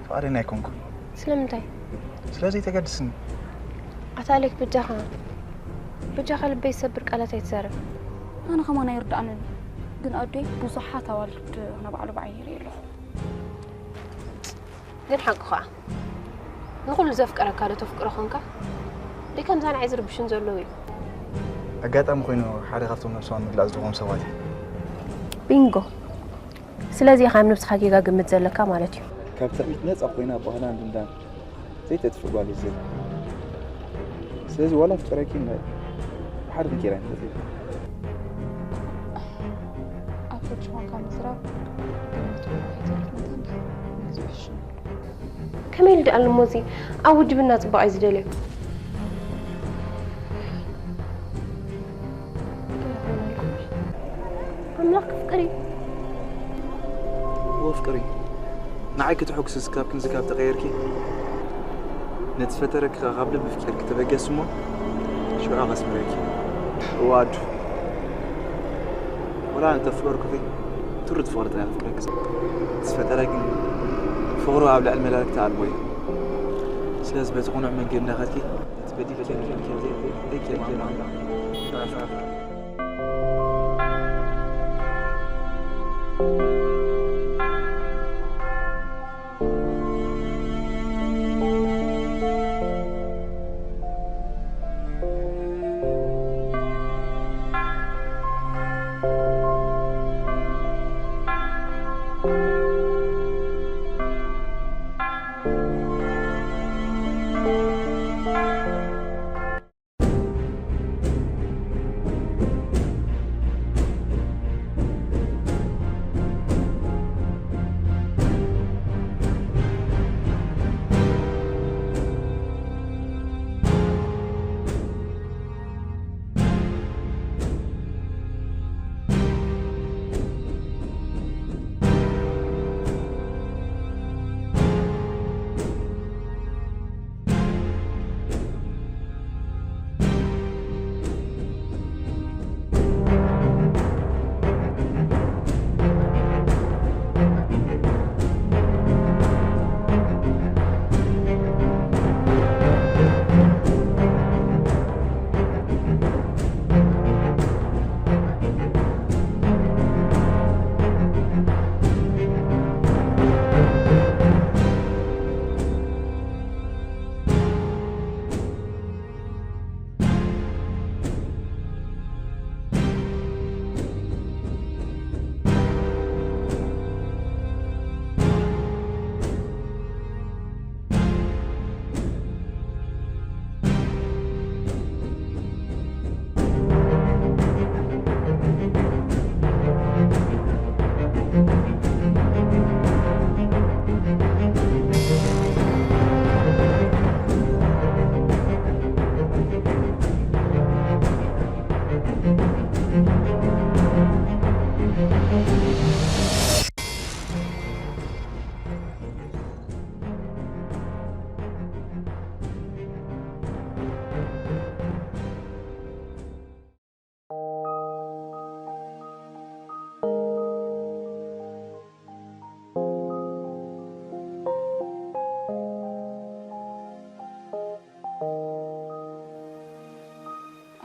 ፍቓደኛ ኣይኮንኩን። ስለምንታይ? ስለዚ ተገድስኒ። ኣታ ኣሌክ፣ በጃኻ በጃኻ ልበይ ዝሰብር ቃላት ኣይትዛረብ። ኣነ ከማን ኣይርድኣንን፣ ግን ኣዶይ ብዙሓት ኣዋልድ ንባዕሉ ብዓይኒ ይርኢ ኣለኹ። ግን ሓቂ ኸዓ ንኹሉ ዘፍቀረካ ዶ ተፍቅሮ ኾንካ? ደይ ከምዛ ንዓይ ዝርብሽን ዘለዉ እዩ። ኣጋጣሚ ኮይኑ ሓደ ካብቶም ነብስዋን ምግላጽ ዝኾኑ ሰባት እዩ። ቢንጎ። ስለዚ ኢኻ ኣብ ነብስኻ ጌጋ ግምት ዘለካ ማለት እዩ። ካብ ትዕቢት ነጻ ኮይና ባህላን ልምዳን ዘይተጥፍእ ጓል እየ ዝደሊ። ስለዚ ዋላ ፍቀረኪ እምበር ብሓደ ክንቀይራ ንኽእል ኢና። ኣብ ሕጂ ኾንካ ምዝራብ ግምት እውን ከይተርፍ መታን ንሕዝቢ ሕሽም። ከመይ ኢሉ ደኣ እሞ እዚ ኣብ ውድብና ጽባቕ እዩ ዝደልዮ? ኣምላኽ ክፍቅር እዩ። ወፍቅሪ ንዓይ ክትሕጉስስ ካብ ክንዚ ካብ ተቐየርኪ ነቲ ዝፈጠረኪ ከኣ ካብ ልቢ ፍቂርኪ ተበገስ እሞ ሽዑ ከስምረኪ። እዋዱ ወላ እንተ ፍቀርኩኺ ትሩት ፍቕሪ ጥራይ ፍቅረኪ። ዝፈጠረ ግን ፍቕሩ ኣብ ልዕሊ መላልክቲ ኣልቦ እዩ። ስለዚ በቲ ቅኑዕ መንገዲ እንዳኸድኪ እቲ በዲልኪ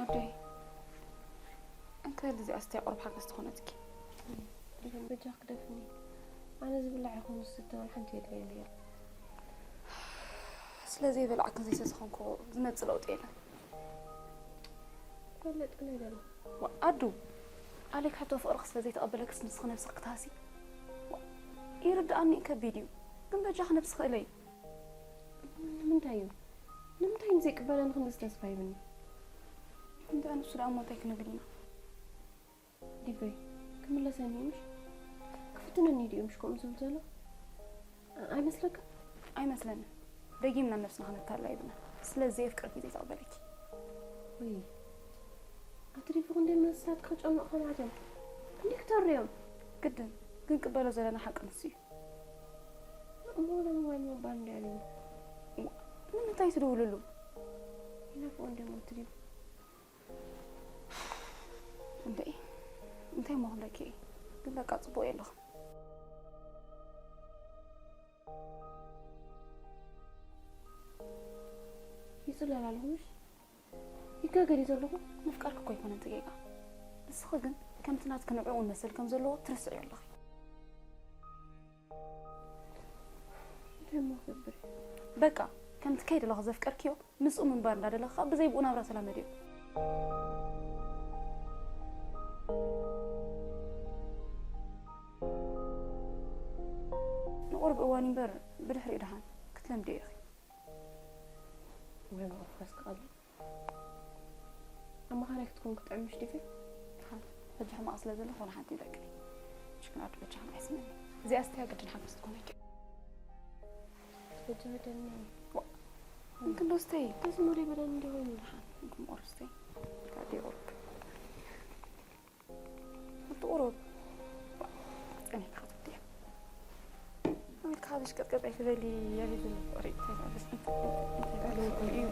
ኣደይ እንታይ ልዚ ኣስትያ ቁርብ ሓገዝ ትኾነትኪ። በጃ ክደፍኒ ኣነ ዝብላዕ ይኹን ዝስተ ሓንቲ የድልየኒ እያ። ስለዚ ይበላዕክን ዘይሰሰኸንኮ ዝመጽእ ለውጢ የለን። ፈለጥን ኣይደለም። ኣዱ ኣሌክ ሕቶ ፍቕርኺ ስለ ዘይተቐበለክስ ንስኺ ነብስኺ ክትሃሲ። ይርድኣኒ ከቢድ እዩ ግን በጃኺ ነብስኺ እለይ። ንምንታይ እዩ ንምንታይ ንዘይቅበለኒ ክንድዚ ተስፋ ይብኒ? እንተ ንሱ ደኣ እሞ እንታይ ክነግርና? ዲቨይ ክምለሰኒ እዩ ምሽ ክፍትነኒ ድዩ ምሽ ከምኡ ዝብል ዘሎ ኣይመስለካ? ኣይመስለንን። ደጊምና ነብስና ክነታልላ ይብና። ስለዚ የፍቅረኪ ዘይተቐበለኪ። ወይ ኣቲ ዲቪ ክንደይ መሳት ክጨንቕ ከማት እዮም ክንደይ ክተርዮም። ግድን ግን ቅበሎ ዘለና ሓቂ ንሱ እዩ። እሞ ለምዋል ምባል እንዲ ኣልዩ ንምንታይ ትድውልሉ? ይነፍቆ እንደ ሞት ዲቪ እንዴ እንታይ እሞ ክንደኪ ግን በቃ ጽቡቕ የለኹም። ይጽለል ኣለኹ ምሽ? ይጋገል እዩ ዘለኹ። ምፍቃርኪ እኮ ኣይኮነን እቲ ጌጋ። ንስኺ ግን ከምቲ ናትኪ ንዕኡ እውን መሰል ከም ዘለዎ ትርስዕዮ ኣለኺ። እንታይ እሞ ክገብር? በቃ፣ ከምቲ ከይደለኺ ዘፍቀርክዮ ምስኡ ምንባር እንዳደለኻ ብዘይ ብኡ ናብራ ሰላም መድዮ። ንቑሩብ እዋን እምበር ብድሕሪኡ ደሓን ክትለምድዮ ኢኺ። ወይ መቕርፋስ ክቐልል። ኣማኻሪ ክትኮን ክጥዕምሽ ዲኺ? ደሓን። ሕጂ ሕማቕ ስለ ዘለኹ ዋላ ሓንቲ ይበቅዕ። ሽክና ወዲ በጃኻ ኣይስምዕን። እዚኣ ስትያ ግድን ሓጎስ ትኾነኪ። በጃ ወደኒ። ዋ፣ እንክንዶ ስተይ። ደስ ሙሪ በደን እንዲሆን። ደሓን፣ እንክም ኦርስተይ። ካዲ ኦርክ። እቲ ቁሩብ ጸኒሕካ ክትወዲ ኢኻ። ኣሜሪካ ብሽቅጥቅጥ ኣይትበሊ፣ ያበይ ዘሎ ፍቕሪ? እንታይ በስ እንታይ እንታይ እንታይ ፍቕሪ እዩ?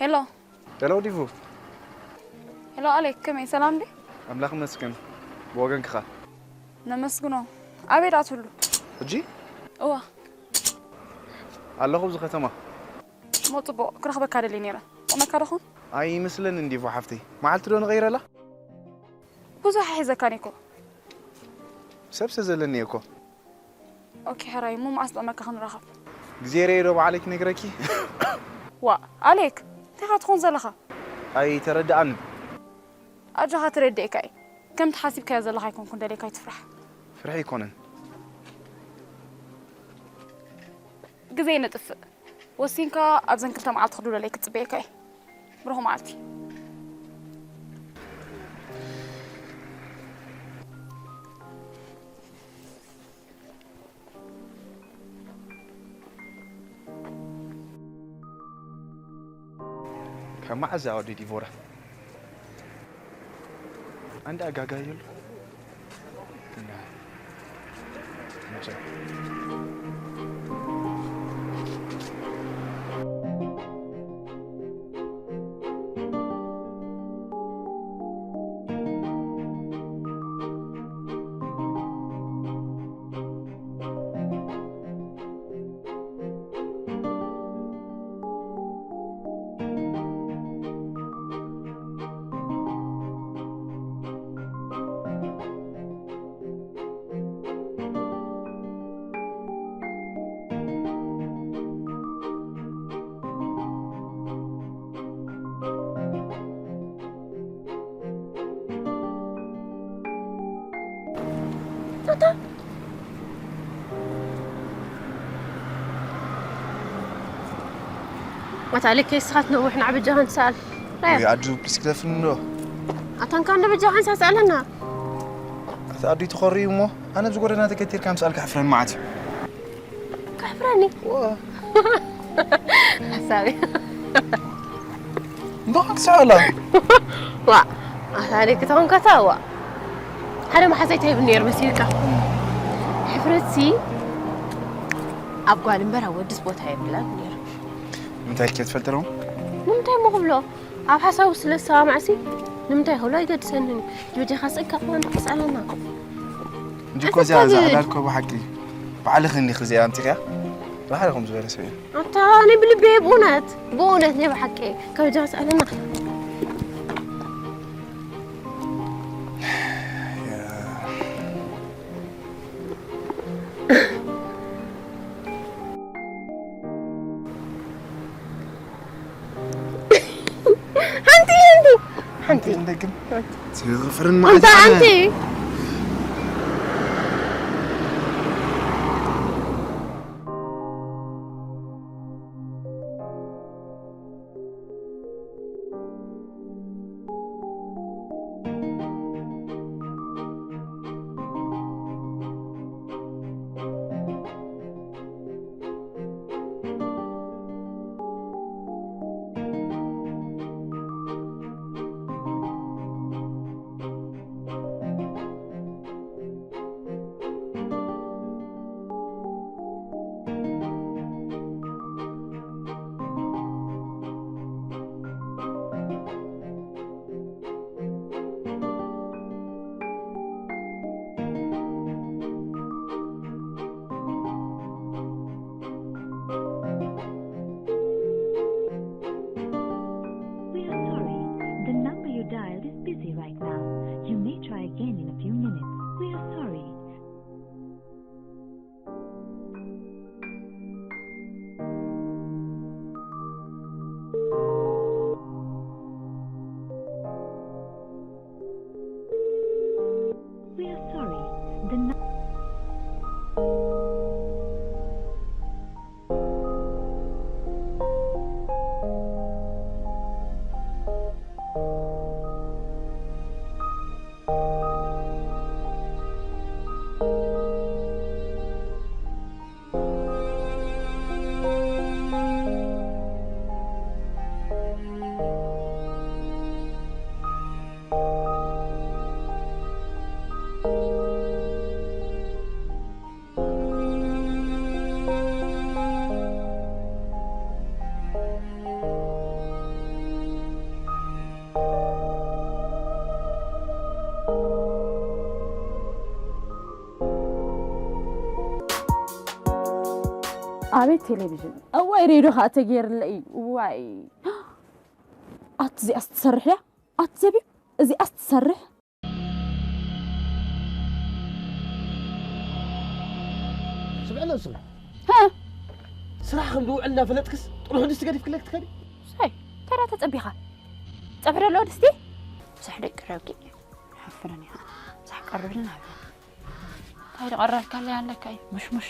ሄሎ። ሄሎ ዲቡ። ሄሎ ኣሌክ፣ ከመይ፣ ሰላም ዲ? ኣምላኽ ይመስገን። ብወገንክኻ? ነመስግኖ። ኣበይ ደኣ ትህሉ? ሕጂ? እዋ። ኣለኹ ኣብዚ ከተማ። እሞ ጽቡቕ፣ ክረኽበካ ደልየ ነይረ። ጠቕመካ ዶ ኾን? ኣይመስለንን ዲቡ ሓፍተይ። መዓልቲ ዶ ንቐይረላ? ብዙሕ ኣይሕዘካን እኮ። ሰብ ስለ ዘለኒ እኮ። ኦኬ፣ ሕራይ፣ እሞ መዓስ ጠቕመካ ክንራኸብ? ግዜ ርእየ ዶ ባዕለይ ክነግረኪ? ዋ፣ ኣሌክ፣ እንታይ ኢኻ ትኾን ዘለኻ? ኣይተረድኣንን። ኣጆኻ፣ ተረዲኤካ እየ። ከምቲ ሓሲብካዮ ዘለኻ ኣይኮንኩን፣ ደልየካ ኣይትፍራሕ። ፍርሒ ኣይኮነን። ግዜ ነጥፍእ። ወሲንካ ኣብዘን ክልተ መዓልቲ ክድውለለይ ክጽበየካ እየ። ብሩኽ መዓልቲ። ካብ መዓዝ ኣወዲ ዲቮራ? ኣንድ ኣጋጋየሉ። ኣታ ኣታ ልከይ ስኻት ነዊሕ ንዓ በጃኻ ንሰኣል። ራያ። ወይ ኣዱ ፕሊስ ክለፍኒ ዶ? ኣታንካ እንደ በጃኻ ንሳ ሰኣለና። ኣታ ኣዱ ተኸርዩ እሞ ኣነ ኣብዚ ጎደና ተገቲርካ ምሰኣል ከሕፍረን መዓት እዩ። ከሕፍረኒ? ዋ። ሓሳቢ። እንዶ ክትስዕላ። ዋ፣ ኣታ ልክ ተኾንካታ ዋ። ሓደ መሓዛይ እንታይ ይብል ነይሩ መሲልካ? ሕፍረትሲ ኣብ ጓል እምበር ኣብ ወድስ ቦታ የብላን ነይሩ። ንምንታይ ኢልኪ ትፈልጢ ዶ? ንምንታይ እሞ ክብሎ? ኣብ ሓሳቡ ስለ ዝሰማማዕሲ ንምንታይ ክብሎ ኣይገድሰንን እዩ። ጆጆኻ ስእካ ከማን ትስኣለና። እንጂ እኮ እዚኣ እዛ ዕላል እኮ ብሓቂ ባዕልኺ እንዲኺ እዚኣ ኣምፂኽያ። ባዕልኹም ዝበለ ሰብ እዩ። ኣታ፣ ናይ ብልቤ ብእውነት፣ ብእውነት ናይ ብሓቂ ካብ ጃ ስኣለና። ሓንቲ፣ ሓንቲ፣ ሓንቲ። እንደግም። ዝኽፍርን ኣንታ ማለት ሓንቲ። now. You may try again in a few minutes. We are sorry. We are sorry. The nu- ኣቤት ቴሌቪዥን፣ እዋይ ሬድዮ ከዓ ተገይርለይ። እዋይ፣ ኣቲ እዚኣስ ትሰርሕ ድያ? ኣቲ ዘቢብ፣ እዚኣስ ትሰርሕ? ስምዕና ንስኺ ሀ ስራሕ ከም ዝውዕል እናፈለጥክስ ጥርሑ ድስቲ ገዲፍክለይ ክትከዲ? ሳይ፣ ተራ ተጸቢኻ ጸብሒ ደሎ ድስቲ? ብዙሕ ደቂ ረብጊ ሓፍረን ኢኻ። ብዙሕ ቀርብልና ብለን። እንታይ ዝቐረብካለይ ኣለካ እዩ? ምሽ ምሽ።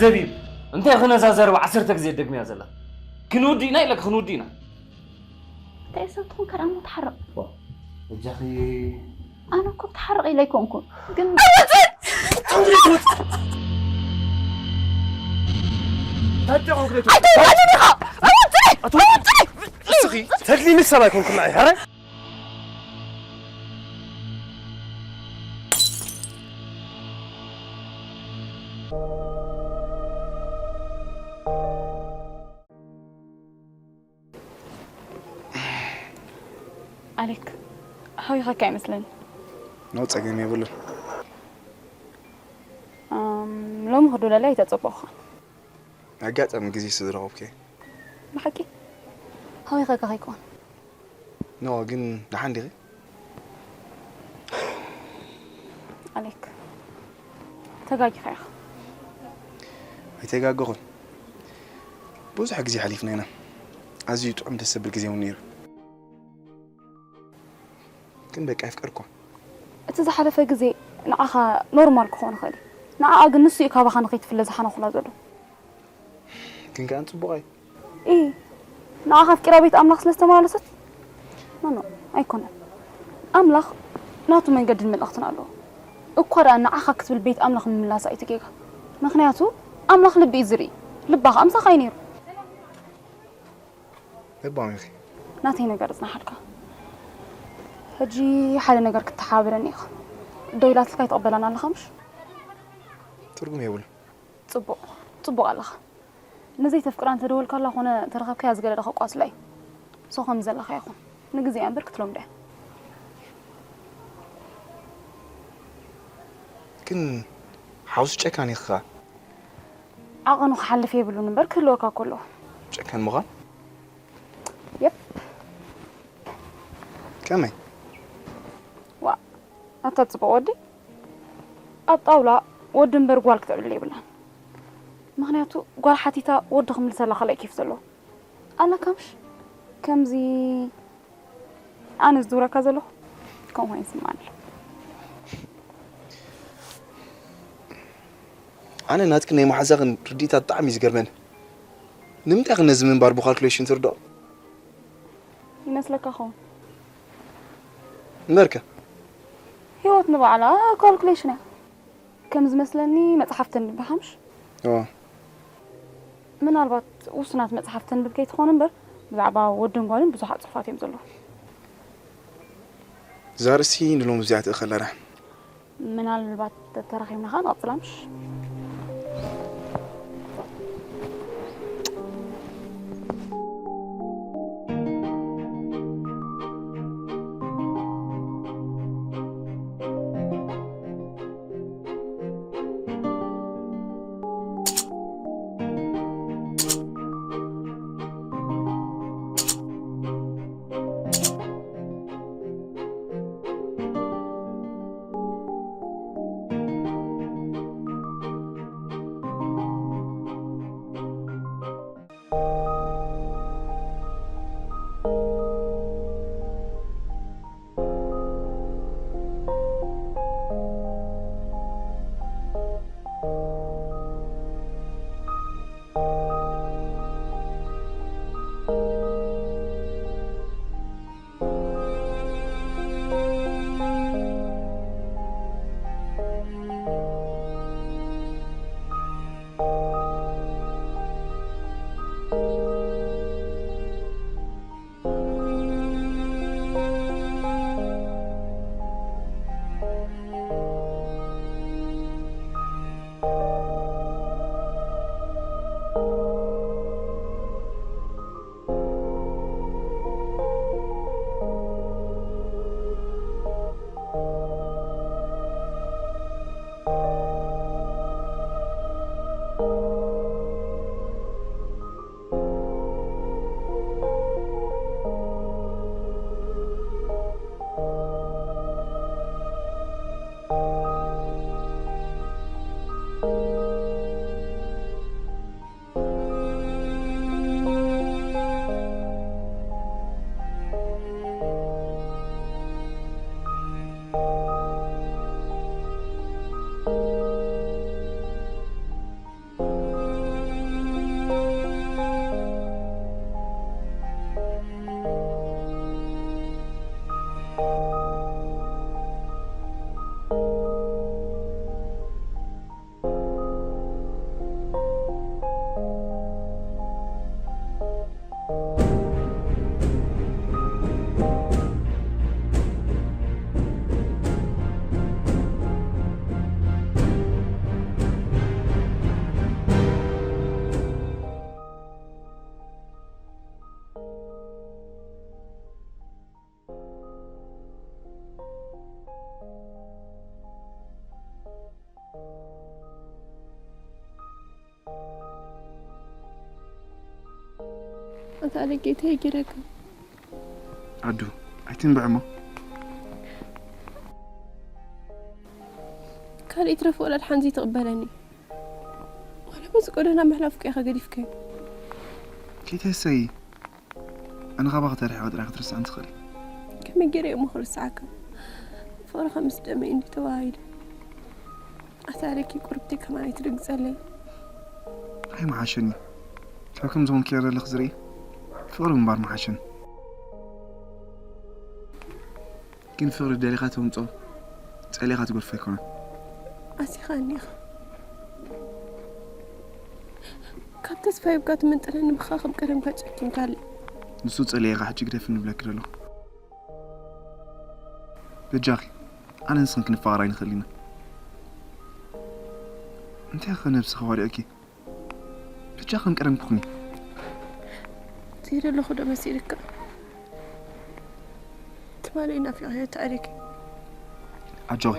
ዘቢብ፣ እንታይ ኾነ እዛ ዘረባ ዓሰርተ ግዜ ትደግምያ ዘላ? ክንውዲ ኢና ኢለኪ፣ ክንውዲ ኢና። እንታይ ሰብ ትኹን ከዳሞ ተሓረቕ። እጃኺ ኣነ እኮ ተሓረቕ ኢለ ኣይኮንኩን ግን ተድሊ ንሰብ ኣይኮንኩም ንዓይ፣ ሕራይ? ኣሌክ፣ ሃዊኸካ ኣይመስለኒ። ኖ፣ ጸገም የብሉን። ኣም፣ ሎሚ ክድውለለይ ኣይተጸበኹኻን። ኣጋጣሚ ግዜ ስለ ዝረኸብኩ። ብሓቂ ሃዊኸካ ከይኮን። ኖ፣ ግን ደሓን ዲኺ? ኣሌክ፣ ተጋጊኻ ኢኻ። ኣይተጋገኹን። ብዙሕ ግዜ ሓሊፍና ኢና። ኣዝዩ ጥዑም ደስ ዘብል ግዜ እውን ነይሩ። ግን በቃ የፍቀርኳ። እቲ ዝሓለፈ ግዜ ንዓኻ ኖርማል ክኾን ይኽእል እዩ። ንዓኣ ግን ንሱ እዩ ካባኻ ንኸይትፍለ ዝሓነኹላ ዘሎ። ግን ከኣ ጽቡቕ እዩ። ኢ ንዓኻ ኣፍቂራ ቤት ኣምላኽ ስለ ዝተመላለሰት ኖ ኖ ኣይኮነን። ኣምላኽ ናቱ መንገድን መልእኽትን ኣለዎ። እኳ ደኣ ንዓኻ ክትብል ቤት ኣምላኽ ምምላሳ እዩ እቲ ጌጋ። ምኽንያቱ ኣምላኽ ልቢ እዩ ዝርኢ። ልባ ኸኣ ምሳኻ እዩ ነይሩ። ለባም ኢኺ። ናተይ ነገር እጽናሓልካ። ሕጂ ሓደ ነገር ክትሓባበረኒ ኢኻ። ደው ኢላትልካ ይትቕበላን ኣለኻ ምሽ? ትርጉም የብሉ። ጽቡቕ ጽቡቕ ኣለኻ። ንዘይተፍቅራ እንተደወልካላ ኾነ ተረኸብካያ ዝገደደ ከቋስላ እዩ። ሰው ከም ዘለኻ ይኹን። ንግዜ እያ እምበር ክትለምዶ እያ። ግን ሓውሲ ጨካን ኢኻ። ዓቐኑ ክሓልፍ የብሉን እምበር ክህልወካ ከሎ። ጨካን ምዃን? የፕ። ከመይ? ዋ ኣታ ጽቡቕ ወዲ። ኣብ ጣውላ ወዲ እምበር ጓል ክትዕብል የብላን። ምኽንያቱ ጓል ሓቲታ ወዲ ክምልሰላ ካልኣይ ኬፍ ዘለዎ ኣለካ ምሽ? ከምዚ ኣነ ዝድውረካ ዘለኹ ከምኡ ኮይኑ ይስምዓኒ ኣሎ። ኣነ ናትክን ናይ መሓዛኽን ርዲኢታት ብጣዕሚ እዩ ዝገርመኒ። ንምንታይ ኢኽን ነዚ ምንባር ብካልኩሌሽን ትርድኦ? ይመስለካ ኸውን? እምበርከ ህይወት ንባዕላ ካልኩሌሽን እያ። ከም ዝመስለኒ መጽሓፍ ተንብቢ ሓምሽ? ኦ ምናልባት ውሱናት መጽሓፍ ተንብብ ከይትኾን እምበር ብዛዕባ ወድን ጓልን ብዙሓት ጽሑፋት እዮም ዘለዉ። እዛ ርእሲ ንሎሚ እዚኣ ትእኸለና። ምናልባት ተተራኺብና ኸዓ ንቐጽላ ምሽ? ኣታ ኣለ ጌታ ይጊረካ። ኣዱ ኣይትንብዕሞ። ካልእ ይትረፍ ወላ ድሓን ዘይትቕበለኒ። ዋላ በዚ ጎደና ምሕላፍኩ ኢኻ ገዲፍካዮ። ጌታ ሰይ ኣነ ካባኺ ተርሒቐ ጥራይ ክትርስዕን ትኽእል። ከመይ ገይረ እሞ ክርስዓካ? ፍቕርኻ ምስ ደመይ እንዲ ተዋሃሂዱ። ኣታ ኣለኪ ቁርብቲ ከማን ኣይትድግጸለይ። ኣይመሓሸን እዩ ካብ ከም ዝኾንክዮ ዘለኽ ዝርኢ ፍቕሪ ምንባር መሓሸን። ግን ፍቕሪ ደሊኻ ተምጾ ጸሊኻ ትገድፎ ኣይኮነን። ኣሲኻ እኒኻ ካብ ተስፋ ይብካ ትምንጥለኒ ብኻ ከም ቀደምካ ጨኪንካለይ። ንሱ ጸሊኤኻ ሕጂ ግደፍኒ ይብለኪ ዘለኹ። በጃኺ ኣነ ንስኽን ክንፋቐር ኣይንኽእል ኢና። እንታይ ኸ ነብስኺ ዋዲቕኪ? በጃኺ ከም ቀደምኪ ኩኒ። ዘይደለኹ ዶ መሲልካ? ትማሊ ናፊቐዮ ተኣሪኪ። ኣጆኺ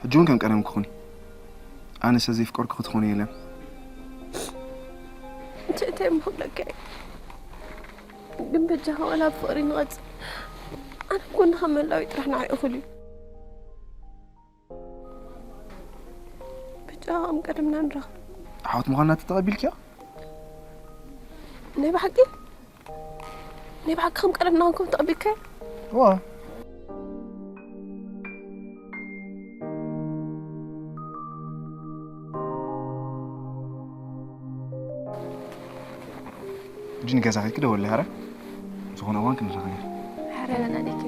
ሕጂ እውን ከም ቀደምኪ ኩኒ። ኣነ ሰብ ዘይፍቀርኩ ክትኾኒ የለን። እንታይ እንታይ እሞ ክብለካ እየ? ግን በጃኻ ዋላ ኣብ ፍቕሪ ንቐጽል። ኣነ ኣብ ጎንኻ ምህላወይ ጥራሕ ንዓይ እኹል እዩ። በጃኻ ከም ቀደምና ንራኸብ። ኣሕዋት ምዃንና ተተቐቢልክዮ? ናይ ብሓቂ ናይ ብሓቂ ከም ቀደምና ክንከውን ተቐቢልካዮ? እዋ። ሕጂ ንገዛ ከይድኪ ደውለይ፣ ሓረ ዝኾነ እዋን ክንራኸብ ኢና። ሓረ በናኒኪ።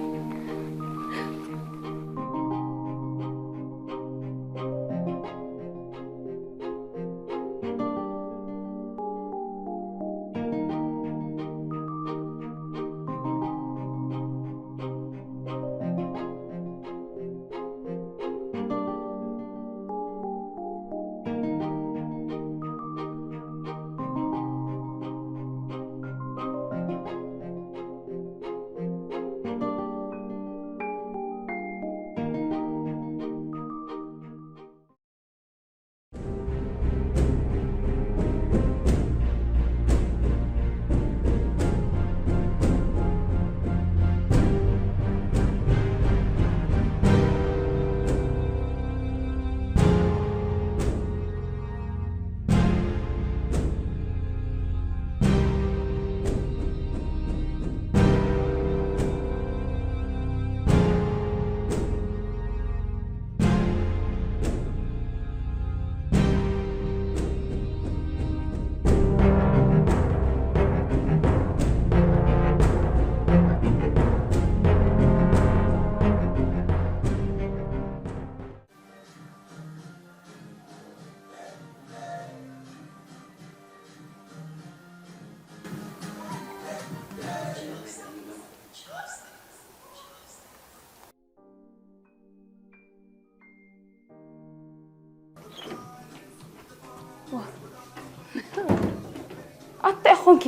ኣታ ኢኹንኪ።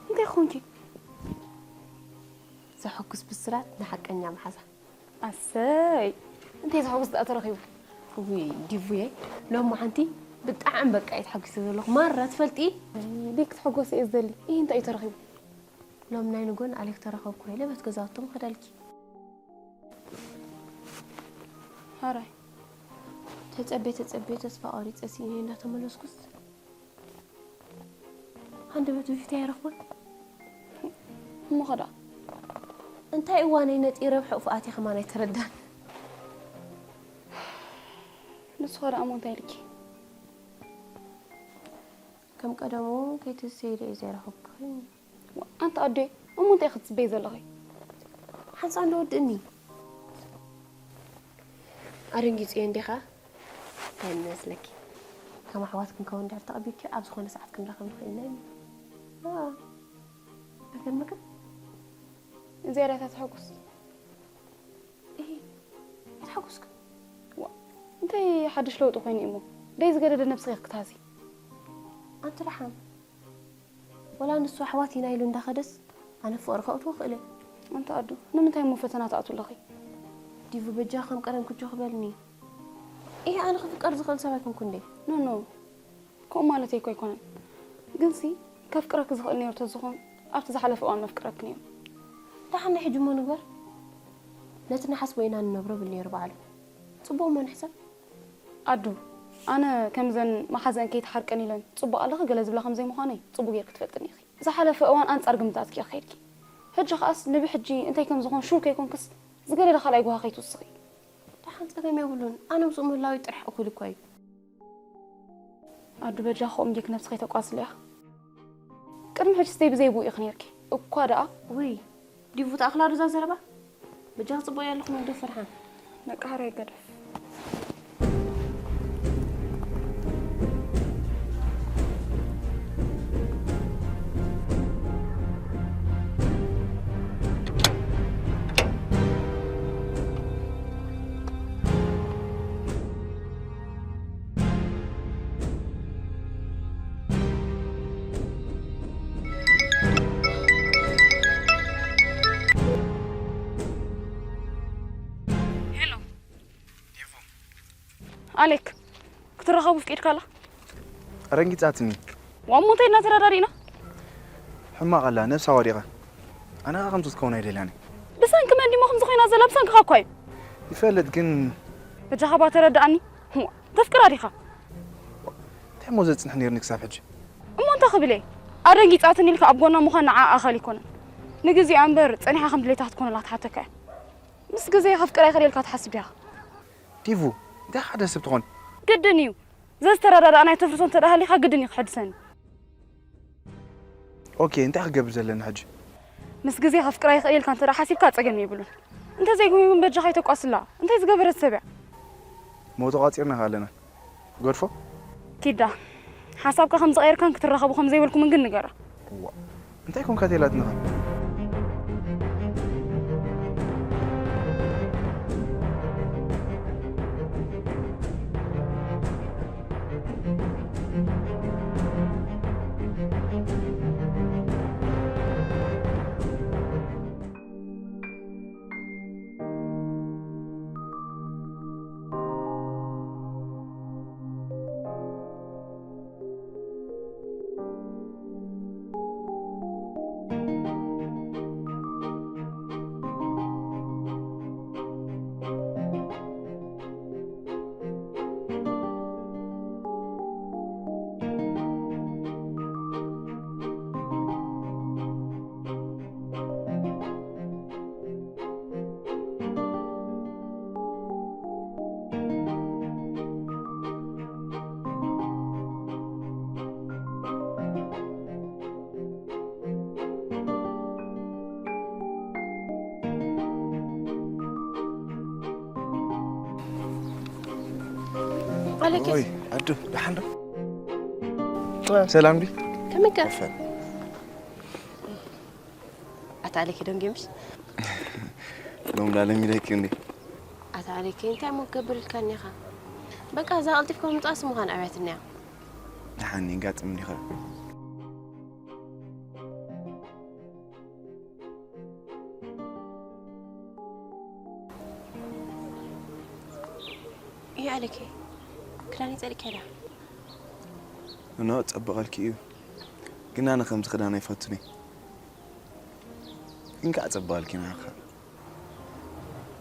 እንታይ ኾንኪ? ዘሐጉስ ብስራት ንሓቀኛ መሓዛ። ኣሰይ! እንታይ ዘሐጉስ ደኣ ተረኺቡ? ውይ ዲቡየ፣ ሎሚ ሓንቲ ብጣዕሚ በቃ እየ ተሓጒሰ ዘለኹ። ማራ ትፈልጢ? ሊክ ትሕጎስ እየ ዝደሊ። ይህ እንታይ እዩ ተረኺቡ? ሎም ናይ ንጎን ኣሌክ ተረኸብኩ ኢለ በት ገዛውቶም ኸደልኪ። ሃራይ ተጸቤ ተጸቤ ተስፋ ቆሪጸ ስኢነ እንዳተመለስኩስ፣ ሃንደበት ብፊት ኣይረኽቦን። እሞ ኸዳ እንታይ እዋነይ ነጢረ ብሕቑፉ ኣትየ ከማን ኣይተረዳን። ንሱ ኸዳ እሞ እንታይ ኢልኪ? ከም ቀደሙ ከይትስይ ኢለ እየ ዘይረኸብኩኺ። ዋ፣ ኣንቲ ኣዴ፣ እሞ እንታይ ክትጽበይ ዘለኺ? ሓንሳእ እንዶ ወድእኒ። ኣደንጊጽዮ እንዲኻ? እንታይ መስለኪ? ከም ኣሕዋት ክንከውን እንድሕር ተቐቢልኪ፣ ኣብ ዝኾነ ሰዓት ክንራኸብ ንኽእል ኢና። ዋ፣ ኣይገርመክን? እዚኣ ዳታ ተሐጉስ። እሂ፣ ኣይተሓጎስክን? ዋ፣ እንታይ ሓድሽ ለውጢ ኮይኑ እሞ? ደይ ዝገደደ ነብስኺ ክትሃሲ። ኣንቲ ደሓን። ወላ ንሱ ኣሕዋት ኢና ኢሉ እንዳኸደስ፣ ኣነ ፍቕሪ ከእትዎ ክእል እየ። ኣንቲ ኣዱ፣ ንምንታይ እሞ ፈተና ትኣትው ኣለኺ? ዲቡ በጃ ከም ቀደም ክጆ ክበልኒ። እሂ፣ ኣነ ክፍቀር ዝኽእል ሰብ ኣይኮንኩን ድየ? ኖ፣ ኖ። ከምኡ ማለተይ እኮ ኣይኮነን። ግንሲ፣ ከፍቅረኪ ዝኽእል ነይሩ ተዝኾን፣ ኣብቲ ዝሓለፈ እዋን መፍቅረኪ ነይሩ። ደሓን ናይ ሕጂ እሞ ንግበር። ነቲ ንሓስቦ ኢና ንነብሮ ብል ነይሩ ባዕሉ። ጽቡቕ እሞ ንሕሰብ። ኣዱ፣ ኣነ ከምዘን መሓዘን ከይትሓርቀን ኢለን ጽቡቕ ኣለኺ ገለ ዝብላ ከም ዘይምዃነይ ጽቡቕ ጌርኪ ትፈልጥኒ ኢኺ። ዝሓለፈ እዋን ኣንጻር ግምታትኪ ኢኺ ከይድኪ። ሕጂ ኸኣስ ንብሕጂ እንታይ ከም ዝኾን ሹር ከይኮንክስ ዝገደደ ካልኣይ ጓሃ ከይትውስኺ። ደሓን ጸገም የብሉን። ኣነ ምስኡ ምህላወይ ጥራሕ እኹል እኳ እዩ። ኣዱ በጃ ኸኦም ጌክ ነብስኺ ተቋስልያ። ቅድሚ ሕጂ ስተይ ብዘይ ብኡ ኢኺ ነይርኪ። እኳ ደኣ ውይ፣ ዲቡ ተኣኽላ ርዛ ዘረባ። በጃ ክጽበዮ ኣለኹ መግደፍ ፈርሓን። ነቃ ሓራይ ገደፍ። ሄሎ። ዴቮ። ኣሌክ፣ ክትራኸቡ ፍቂድካ ኣላ? ኣረንጊጻትኒ። ዋ፣ እሞ እንታይ ኢልና ተረዳዲእና? ሕማቕ ኣላ፣ ነብሳ ወዲቓ። ኣነ ኸኣ ከምዚ ክትከውን ኣይደልያን እየ። ብሰንኪ መን ዲሞ ከምዚ ኮይና ዘላ? ብሰንክኻ እኳ እዩ። ይፈልጥ ግን በጃኻ እባ ተረድኣኒ። ዋ፣ ተፍቅራ ዲኻ? እንታይ እሞ ዘጽንሕ ነይርኒ ክሳብ ሕጂ? እሞ እንታይ ክብል እየ? ኣደንጊጻትኒ ኢልካ ኣብ ጎና ምዃን ንዓ ኣኻል ኣይኮነን። ንግዜኣ እምበር ጸኒሓ ከም ድሌታ ክትኮነላ ትሓተካ እያ። ምስ ግዜ ከፍቅራ ይኽእል ኢልካ ትሓስብ ዲኻ? ዲቡ፣ እንታይ ሓደ ሰብ ትኾን? ግድን እዩ። ዘዝተረዳዳእናዮ ተፍርሶ እንተ ደኣ ሃሊኻ ግድን እዩ ክሕድሰኒ። ኦኬ፣ እንታይ ክገብር ዘለኒ ሕጂ? ምስ ግዜ ከፍቅራ ይኽእል ኢልካ እንተ ደኣ ሓሲብካ ጸገም የብሉን። እንተ ዘይኮይኑ ግን በጃኻ ኣይተቋስላ። እንታይ ዝገበረት ሰብ እያ? ሞት ተቋጺርና ከ ኣለና። ገድፎ? ኪዳ፣ ሓሳብካ ከም ዝቐየርካን ክትራኸቡ ከም ዘይበልኩምን ግን ንገራ። እዋ፣ እንታይ ኮንካ ተላትንኻ? ኣለኪ። ኦይ፣ ኣዱ፣ ደሓን ዶ? እ። ሰላም ድዩ? ከመይ ከ? ወፈን። ኣታ ኣለኪ ደንጊምሽ? ሎም ላለም ኢለኪ እንዴ? ኣታ ኣለኪ፣ እንታይ እሞ ክገብር ኢልካኒ ኢኻ? በቃ እዛ ቀልጢፍካ ምምጻእስ ምዃን ኣብያትኒ እያ። ደሓን የጋጥም እንዲኸ? ይኣለኪ ክዳን ይጸልኪ ዳ? እኖ ጸብቐልኪ እዩ፣ ግን ኣነ ከምዚ ክዳን ኣይፈቱን እየ። ግን ከዓ ጸብቐልኪ ናኻ።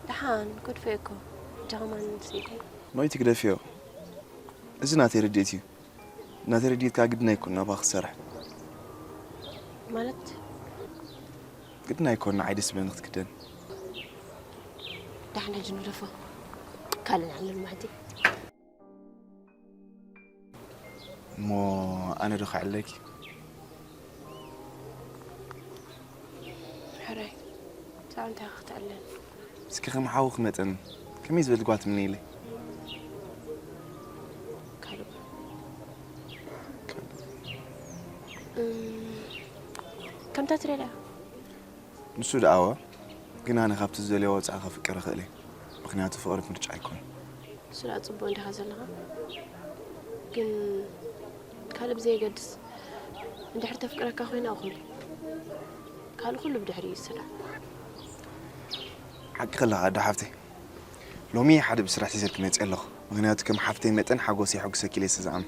ደሓን፣ ክድፎ እኮ። ጃማን ስኢለይ። ኖይቲ ግደፍዮ። እዚ ናተይ ርድኢት እዩ። ናተይ ርድኢት ከዓ ግድን ኣይኮን ናባኻ ክሰርሕ። ማለት? ግድን ኣይኮን ንዓይ ደስ ዝብለኒ ክትክደን። ደሓን ሕጂ ንግደፎ። ካልእ ንዓልል ማዕዲ። እሞ ኣነ ዶ ከዕለኪ? ሕራይ፣ ሳብ እንታይ ክትዕለል? እስኪ ከም ሓውኺ መጠን ከመይ ዝበልት ጓል ትምነይለይ? ካልእ። እም፣ ከምታ ትደልያ። ንሱ ደኣወ፣ ግን ኣነ ካብቲ ዝደልዮ ወጻኢ ከፍቅር እኽእል እየ። ምኽንያቱ ፍቕሪ ምርጫ ኣይኮነን። ንሱ ደኣ ጽቡቕ እንዲኻ ዘለኻ። ግን ካልእ ብዘየገድስ፣ እንድሕር ተፍቅረካ ኮይና እኹል። ካልእ ኩሉ ብድሕሪኡ ይስራዕ። ሓቂ ከለኻ ኣዶ ሓፍተይ። ሎሚ ሓደ ብስራሕ ሒዘልኪ መፅእ ኣለኹ። ምኽንያቱ ከም ሓፍተይ መጠን ሓጎስ የሐጉሰኪ ኢለ ስለ ዝኣምን።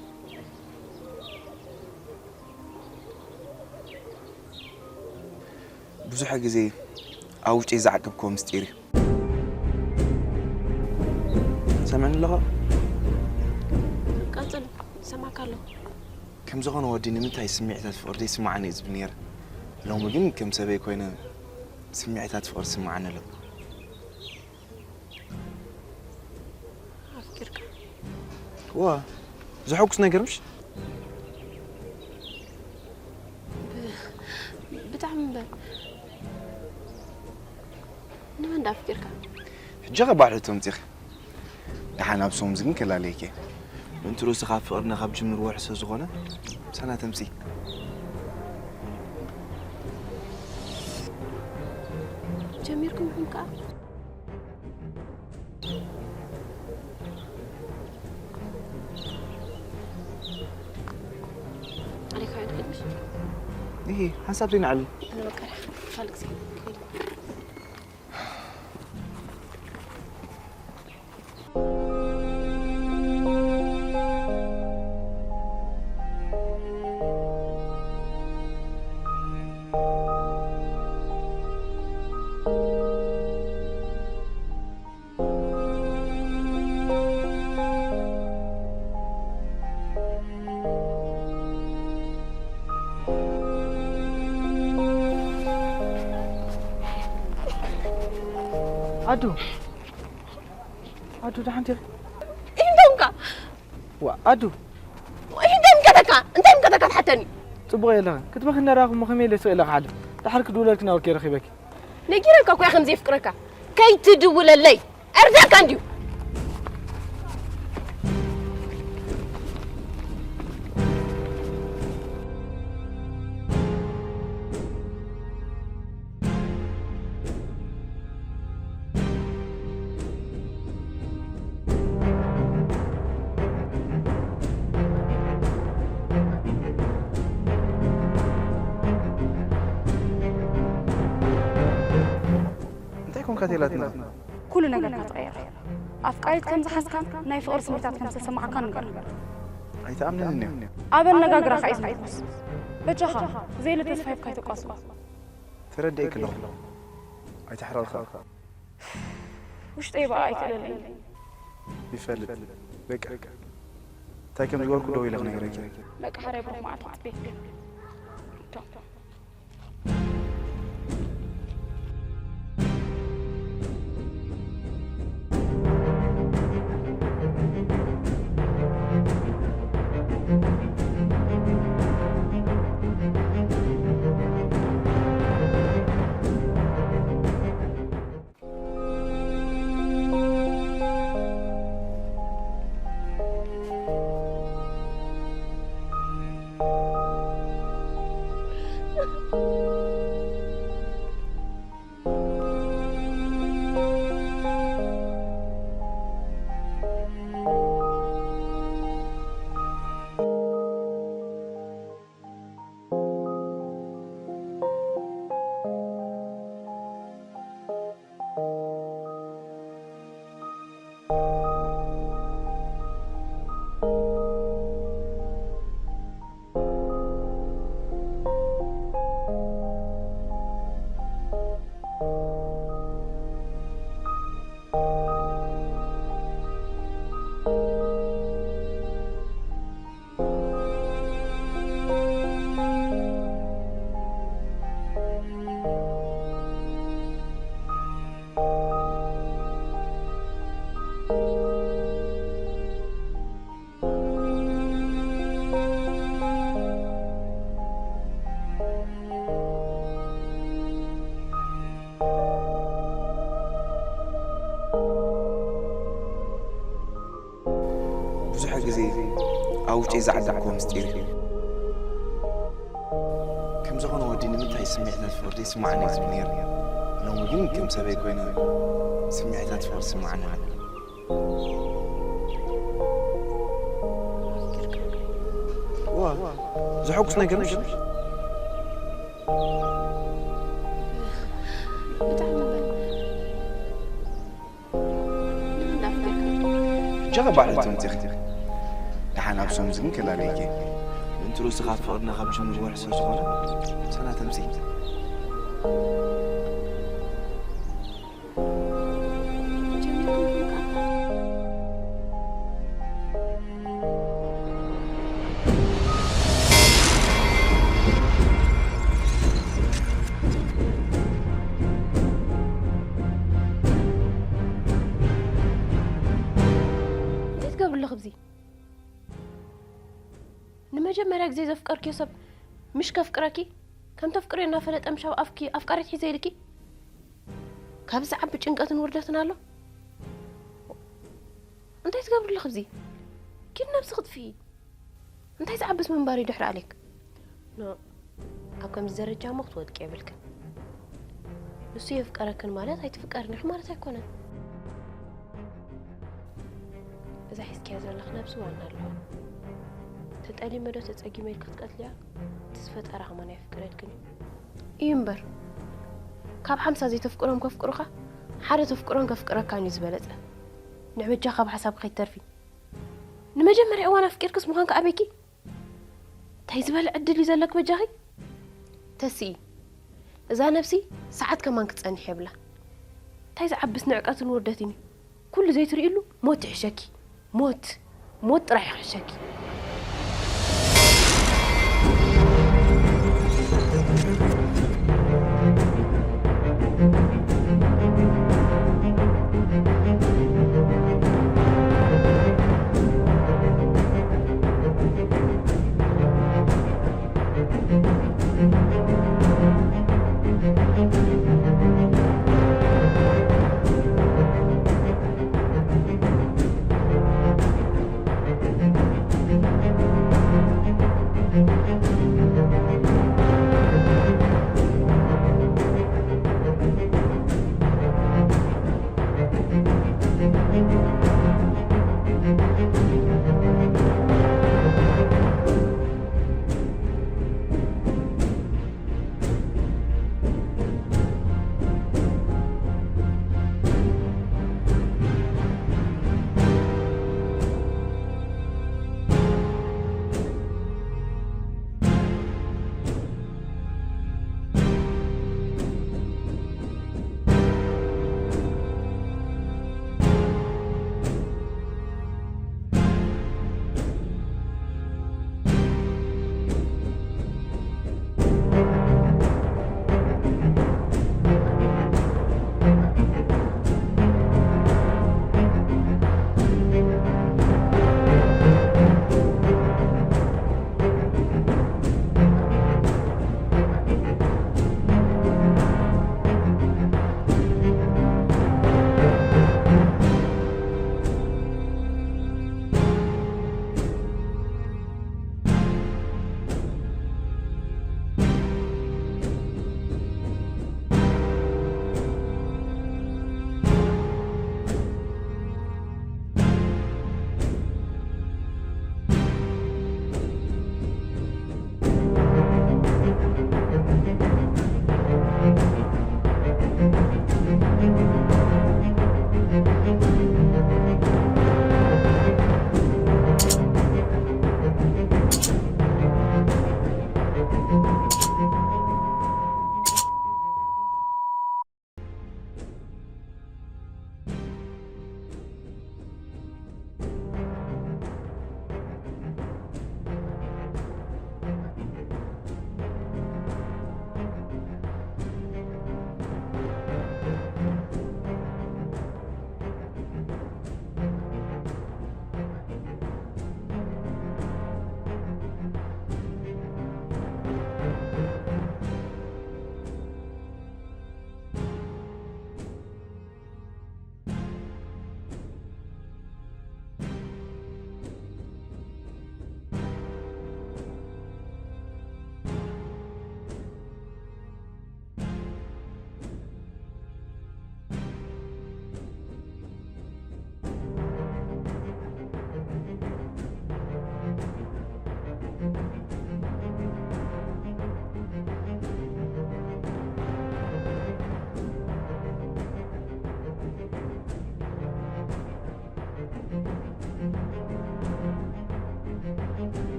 ብዙሕ ግዜ ኣብ ውሽጠይ ዝዓቀብክዎ ምስጢር እዩ። ሰምዕኒ ኣለኻ? ቀጽል፣ ሰማዕካ ኣለኹ። ከም ዝኾነ ወዲ ንምንታይ ስምዒታት ፍቕሪ ዘይስምዓኒ እዩ ዝብል ነይረ። ሎሚ ግን ከም ሰበይ ኮይነ ስምዒታት ፍቕሪ ዝስምዓኒ ኣሎ። ኣፍቂርካ? ዋ፣ ዘሐጉስ ነገር ምሽ? ብ-፣ ብጣዕሚ እምበር። ንመን ደኣ ኣፍቂርካ? ሕጂ ኸ ባዕሉ ተምጺኺ። ደሓን ኣብ ሶምዚ ግን ከላለየኪ። ምእንቲ ርእሱ ካብ ፍቕርና ካብ ጅምር ወርሒ ስለ ዝኾነ፣ ምሳና ተምጺ። ጀሚርኩም ኢኹም ከኣ? ኣሌካ ይድክልሽ? ይሄ ሓንሳብ ዘይንዓሉ። ኣነ በቃ ካልእ ግዜ። ኣዱ፣ ኣዱ፣ ደሓን ዲኺ? ኢንዶምካ? ዋ፣ ኣዱ። ኢንዶምከተካ? እንታይ ምከተካ ትሓተኒ? ጽቡቕ የለኸ። ክትበኺ እናረኣኹ እሞ ከመይ ኢለ ስቕ ኢለ ክሓልፍ? ደሓር ክድውለልኪ ናበኪ ረኺበኪ። ነጊረካ እኮ እየ ከም ዘየፍቅረካ። ከይትድውለለይ። ዕርደካ እንድዩ። እንታይ ኮንካ ቴላትና? ኩሉ ነገርካ ተቐየረ። ኣፍቃሪት ከም ዝሓዝካን ናይ ፍቕሪ ስምዒታት ከም ዝተሰማዓካን ንገር። ኣይትኣምነንን እያ። ኣብ ኣነጋግራኻ እዩ ዝምርኮስ። በጃኻ፣ ዘይለ ተስፋ ሂብካ ኣይተቋስሎ። ተረዲኤኪ ኣለኹ። ኣይትሕረቕኻ። ውሽጠይ በኣ ኣይክእለለይ። ይፈልጥ። በቃ። እንታይ ከም ዝገበርኩ ደው ኢለ ክነግረኪ። በቃ፣ ሓራይ ብሩኽ መዓልቲ ክትቤት ግን። ቻው። ብዙሕ ግዜ ኣብ ውሽጠይ ዝዓደግክዎ ምስጢር እዩ። ከም ዝኾነ ወዲ ንምንታይ ስምዒታት ፍቕሪ ይስምዓኒ እዩ ዝብል ነይሩ። ሎሚ ግን ከም ሰበይ ኮይነ ስምዒታት ፍቕሪ ይስምዓኒ ኣሎ። ዋ፣ ዘሐጉስ ነገር ምሽ? ብጣዕሚ በል። ጀኻ ባዕልቲ መፂኺ። ደሓን ኣብ ሶምዚ ግን ከላለይኪ። እንትሩ ስኻ ፍቕርና ካብ ጅምር ወርሒ ስለ ዝኾነ፣ ሰና ተምሲ። እንታይ ትገብሪ ኣለኺ ኣብዚ? ንመጀመርያ ግዜ ዘፍቀርክዮ ሰብ ምሽ ከፍቅረኪ፣ ከም ተፍቅርዮ እናፈለጠ ምሽ ኣብ ኣፍኪ ኣፍቃሪት ሒዘ ኢልኪ? ካብዚ ዝዓቢ ጭንቀትን ውርደትን ኣሎ? እንታይ ትገብሪ ኣለኺ ኣብዚ? ኪድ ነብሲ ክትፍኢ። እንታይ ዝዓብስ ምንባር እዩ ድሕሪ ኣሌክ? ኖ፣ ኣብ ከምዚ ደረጃ እሞ ክትወድቂ የብልክን። ንሱ የፍቀረክን ማለት ኣይትፍቀርን ኢኺ ማለት ኣይኮነን። እዛ ሒዝክያ ዘለኺ ነብሲ ዋና ኣለዋ። ተጠሊመ ዶ ተጸጊመ ኢልኪ ክትቀትልያ? እቲ ዝፈጠራ ከማን ኣይፍቅረልክን እዩ። እዩ እምበር፣ ካብ ሓምሳ ዘይተፍቅሮም ከፍቅሩኻ፣ ሓደ ተፍቅሮን ከፍቅረካን እዩ ዝበለጸ። ንዕ በጃ ካብ ሓሳብ ከይትተርፊ። ንመጀመርያ እዋን ኣፍቂርክስ ምዃንካ ኣበይኪ? እንታይ ዝበለ ዕድል እዩ ዘለክ በጃኺ? ተስኢ፣ እዛ ነብሲ ሰዓት ከማን ክትጸንሕ የብላ። እንታይ ዝዓብስ ንዕቀትን ውርደትን እዩ? ኩሉ ዘይትርእይሉ ሞት ይሕሸኪ። ሞት፣ ሞት ጥራሕ ይሕሸኪ።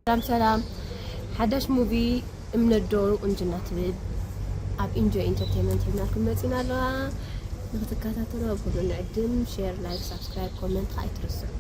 ሰላም ሰላም። ሓዳሽ ሙቪ እምነት ዶሩ ቁንጅና ትብል ኣብ ኢንጆይ ኢንተርቴይንመንት ሒዝናልኩም መፂና ኣለዋ። ንክትከታተሉ ኣብ ኩሉ ንዕድም። ሼር፣ ላይክ፣ ሳብስክራይብ፣ ኮመንት ከዓ ኣይትርስዑ።